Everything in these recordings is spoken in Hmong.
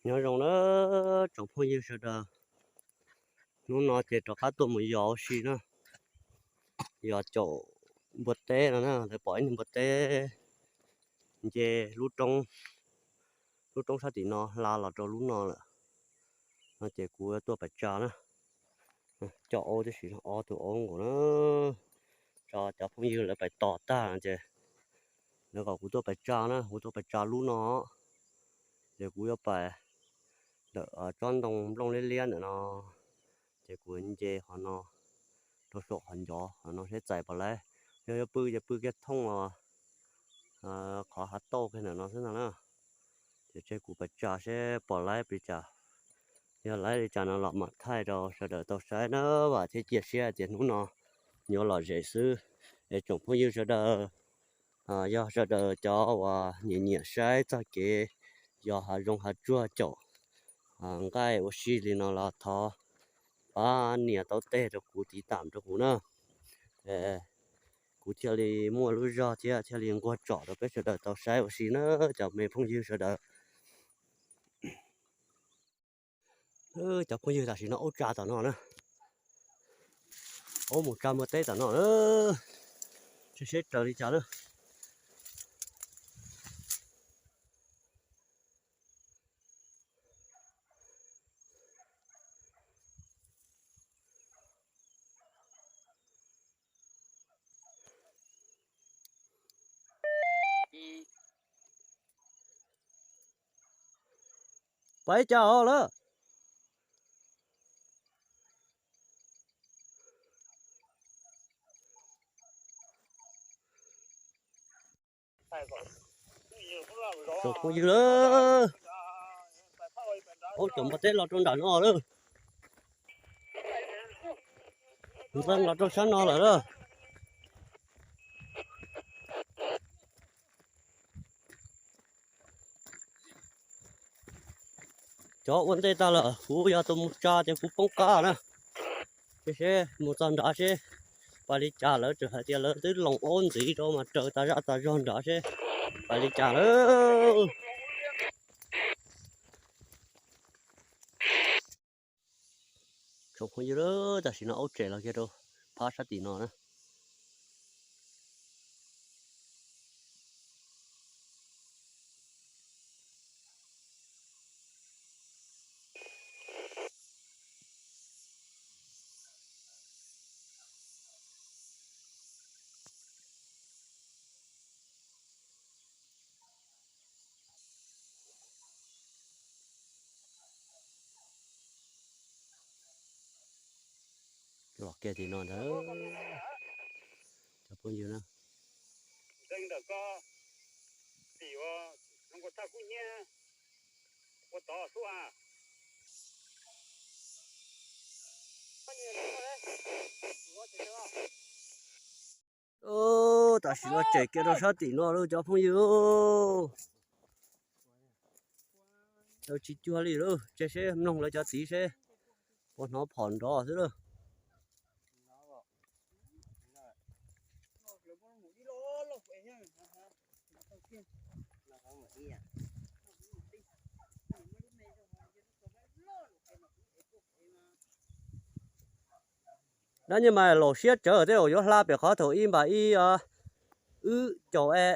Nyob zoo na tsoom phooj ywg sawv daws, hnub no ces rov qab tuaj mus yos ua si na, yos caum npua teb no na, lawv pom ib niag npua teb nce lub roob, lub roob sab tim no hla los rau lub no lawm, no ces kuv yuav tuaj pais tsa na. Coj aub tib si, ob tug aub nkaus na, tso cov phooj ywg lawv pais tos tag ces lawv kom kuv tuaj pais tsa na, kuv tuaj pais tsa lub no, ces kuv yuav pais ntawm tsob ntoo nplooj liab liab ntawm no, ces kuv nce qhov no rau saum qhov ncov qhov no seb txais puas laib, yog yuav pw ces pw kiag thooj qhov hav tauj kiag ntawm no xwb ntag na. Ces tseg kuv pais tsa seb puas laib li cas, yog laib li cas no los mam thaij rau sawv daws tau saib na. Vam thiab cia siab tias hnub no yuav lom zem xwb. Es tsoom phooj ywg sawv daws, yog sawv daws cov uas nyiam nyiam saib txoj kev yos hav zoov hav tsuag caum nqaij ua si li no los thov pab nias tau tej rau kuv, tiv tam rau kuv na. Kuv thiaj li muaj lub zog thiab thiaj li nquag tsom rau peb sawv daws tau saib ua si na, cov me phooj ywg sawv daws. Cov phooj ywg, tam sim no aub tsa tom no na, aub mus tsa npua teb tom no na, seb seb raws li cas lawm. Pais cas os lawm? Tsoom phooj ywg lawm, aub caum npua teb los rau nram no lawm. Nqees los rau sab no lawm lawm. Cov ua ntej tag lawm, kuv yog tus mus tsa ces kuv poob qab na. Ces seb mus txog nrad seb pais li cas, lawv tseem hais tias lawv twb loos aub ntxiv rau mas raws tas zaj tas zog nrad seb pais li cas lawm. Tsoom phooj ywg, tam sim no aub tseem los kiag rau phab sab tim no na. Los kiag tim no ntag cov phooj ywg na. Tam sim no tsem kiag rau sab tim no lawm cov phooj ywg. Tsis cuag li lawm, tseg seb mloog lawv cov txiv seb puas hnov phom nrov xwb lawm. Dab nyuag mas laus siab tsawv tej zaum yuav hla pem qhov thaum ib npam ib, wb caum es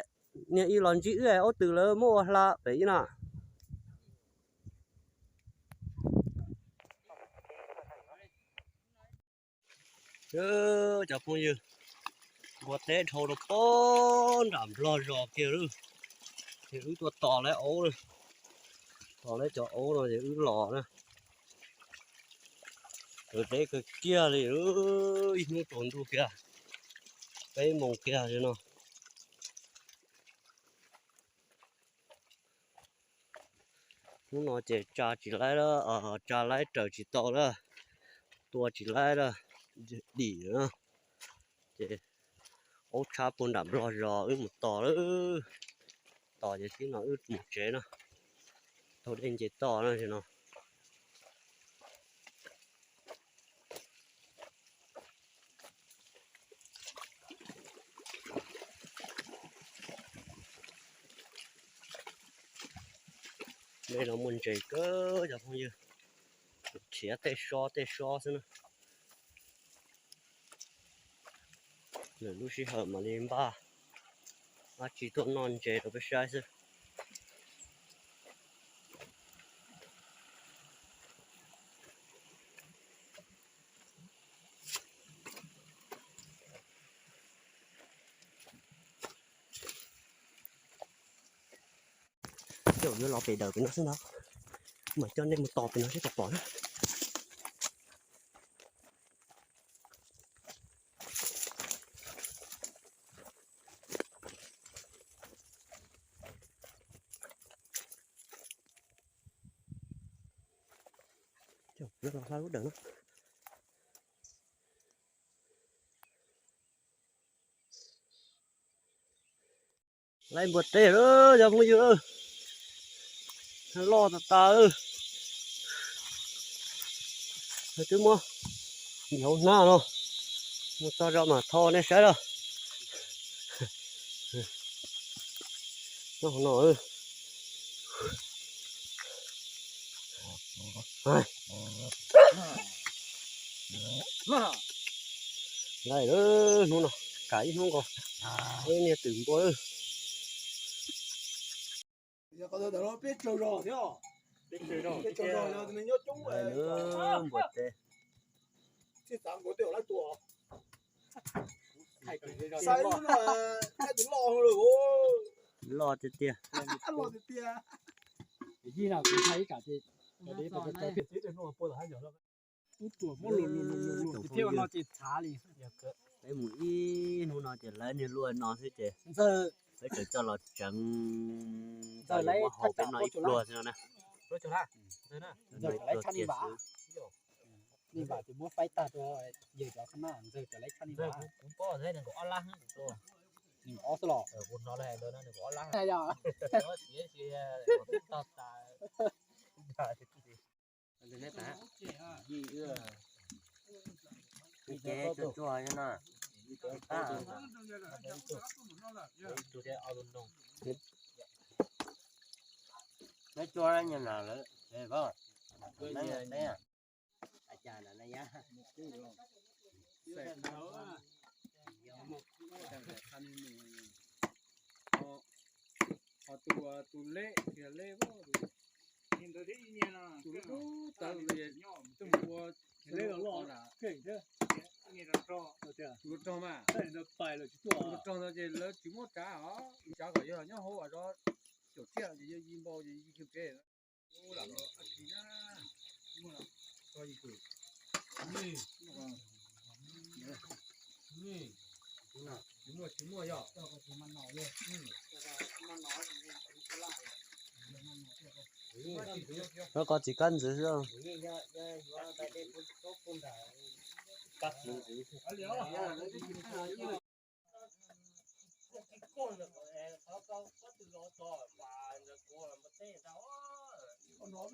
niag ib los ntsib wb es aub twg lawv muab ua hla pem ib na. Cov phooj ywg, npua teb dhau rau pem nram Nplog zos kiag lawm. Ces wb tuaj tos lawv aub, tos lawv cov aub no ces wb los na. Raws deb kawg kiag li, ib hnub tsaus ntuj kiag, peb moos kiag li no. Hnub no ces tsa tsis laib lawm, tsa laib raws tsis tau lawm, tua tsis laib lawm, dim na. Ces aub tshab puag nram Nplog zos wb mus tos lawm, tos ces tib no wb mus tsev no, taug dej nce toj no. Dej no muaj Ntses kawg cov phooj ywg, khiav tej so tej so xwb na. Lwm lub sij hawm mam li npaj dab tsi tuaj noj ntses rau peb saib xwb. Coj yuav los pem dawm pem no xwb ntag. Mam coj nej mus tos pem no seb puas pom na. Coj yuav los hla lub dawm no. Laib npua teb lawm cov phooj ywg, loj tas tas. Twb muab ntim hauv hnab no, mus txog zos mam tho nej saib lawm. Nyob hauv no. Laib lawm hnub no, kam ib hnub nkaus, niag twm npua. Peb tsaug zog thiab, peb tsaug zog, nyob coob npua teb. Txij txav nkaus tej laib tua. Xaiv lub no, laib tus loj lawm. Loj tiag tiag. Loj tiag tiag. Ib no kuv thaij ib kam ces, ub ruam muab luam luam luam luam luam ces thiaj ua no ces txhav li. Peb mus ib hnub no ces lawv niag luaj no xwb ces peb tseem coj los tseev, coj los muab hau peb noj ib pluag xwb no na. Ntxawg tseem laib tshaj ni vam, ni vam ces muab faib tag rau yawg cov xwb na, Ntxawg tseem laib tshaj ni vam. Kuv paub thiab, nws nkaum ob lab, nws nkaum ob xwb los. Kuv hnov lawv hais ntawd no, nws nkaum ob lab. Yog. Tog tas. Ces tsuag tsuag no. Neb tsuag nyuag nas lawm, ho tus, tus leb, tus leb, tus lub tawv, tus ua, tus rog mas, tus rog no ces lawv tsis muab tsav os, tsav kom yog nyob hauv zos caum tsiaj ces yog yi npau ces yi kawg peb. Rau qhov tsis kab ntxwv xwb.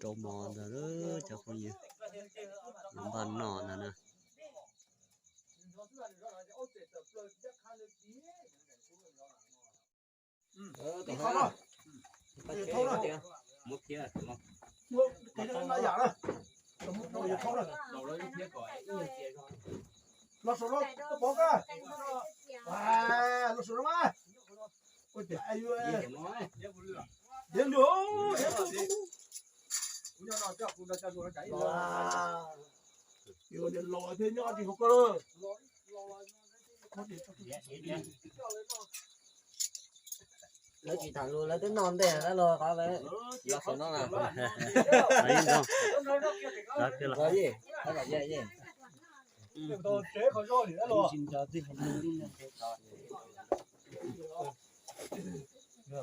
Rau mov ntawd cov phooj ywg, los npaj noj ntag na. Los saum no, los saum no mas. Ua tias, los thiab nyob tsis hauv koj. Lawv tsis tham lus, lawv twb noj ntej lawm los qhov lawv los saum no na.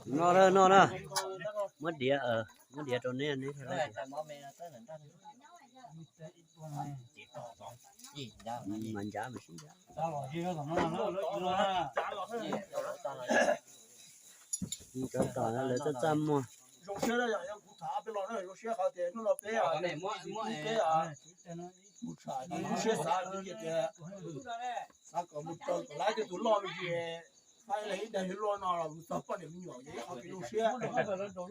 No na, no na. Muab diav, muab diav rau neb, neb thiaj li. Mas ncav mas sib ncav. Cov tom no lawv txaj txaj muag. Xav kom mus raws kom lawv cov tus loj me ntsis, Fai ib dag yuav luaj no los txog poj niam me nyuam ces ib qho kev zoo siab. Xav los tsis tau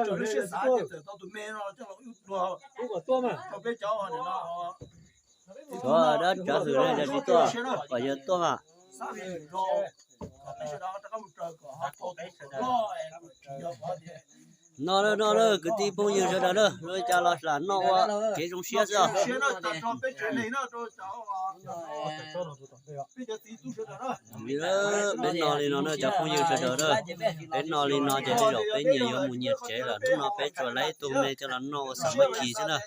lub siab xav ces txawm tau tus me no coj los ua rau peb cov no. Dab tsav hwm ne, yog tsis tuaj kom yawg tuaj mas. No no na, kwv tij phooj ywg sawv daws na, ua li cas los lam noj ua kev zoo siab xwb os. Peb noj li no na cov phooj ywg sawv daws na, peb noj li no ces tej zaum peb nyias yuav mus nyias tsev lawm, hnub no peb tsuas laib ib tug me coj los noj ua xam mab kis xwb na.